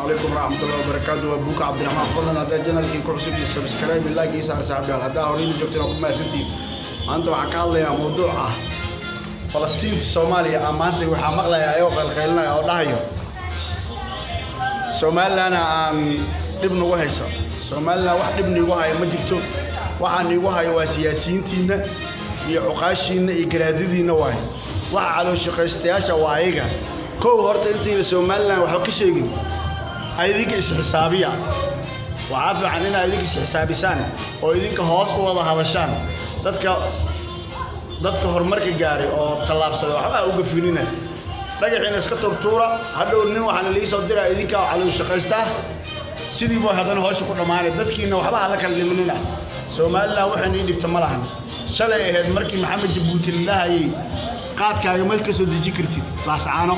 Calaykum waraxmatullahi wabarakaatu. Waa Buuka Cabdiraxmaan. Fadlan haddaa channelkii ku cusub iyo subscribe, like ii saar, saaxiibyaal. Haddaa horeyna joogteen, waa ku mahadsantihiin. Maanta waxaan ka hadlayaa mawduuc ah Falastiinta Soomaaliya. Ah, maanta waxaa maqlaya ayagoo qaylqaylinaya oo dhahayo Somalilandna aan dhib nagu hayso. Somaliland wax dhib niigu hayo ma jirto. Waxaa niigu hayo waa siyaasiyiintiinna iyo cuqaashiinna iyo garaadadiinna waaye. Waxa calooshaqaystayaasha waa ayaga. Kow, horta intayna Somaliland waxba ka sheegin, idinka isxisaabiya. Waxaa fiican inaad idinka isxisaabisaan oo idinka hoos u wada hadashaan. Dadka horumarka gaaray oo tallaabsaday waxba ha u gafinina, dhagaxiina iska turtuura. Hadhow nin waxaana liisoo diraa idinka oo calooshaqaystaa, sidiiba haddana hoosha ku dhammaanay. Dadkiina waxba hala kala dhimanina. Somaliland waxayna ii dhibta ma lahan. Shalay ahayd markii Maxamed Jabuuti la dhahayay qaadkaaga ma ka soo deji kartid Laascaano,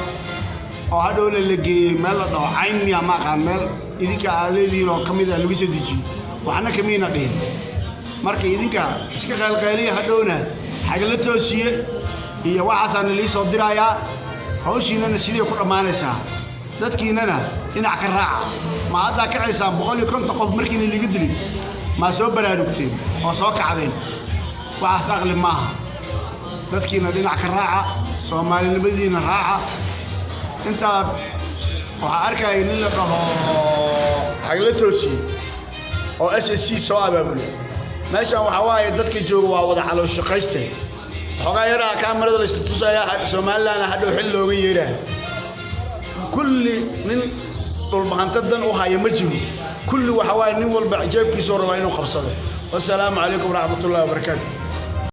oo hadhowna la geeyey meel la dhaho Cayn miya, ma aqaan, meel idinka aa leedihiin oo ka mid a lagu soo dejiyey, waxna kamiina dhihin. Marka idinka iska qaylqayliya, hadhowna xagla toosiye iyo waxaasaana lii soo dirayaa, hawshiinana sidii ku dhammaanaysaa. Dadkiinana dhinac ka raaca. Ma haddaa kacaysaan 150 qof markiina liga dilay maa soo baraarugteen oo soo kacdeen? Waxaas aqli maaha. Dadkiina dhinac ka raaca, soomaalinimadiina raaca. Intaa waxaa arkaya nin la dhaho Xagla Toosiye oo SSC soo abaabulay. Meeshan waxaa waaye dadka jooga waa wada calooshaqayste. Xoogaa yaraa kaamarada la istutusaya, Somalilandna hadhow xil looga yeeraa. Kulli nin Dhulbahante dan u haya ma jiro. Kulli waxa waaye nin walba jeebkiisuu rabaa inuu qabsado. Wasalaamu calaykum waraxmatullahi wabarakaatu.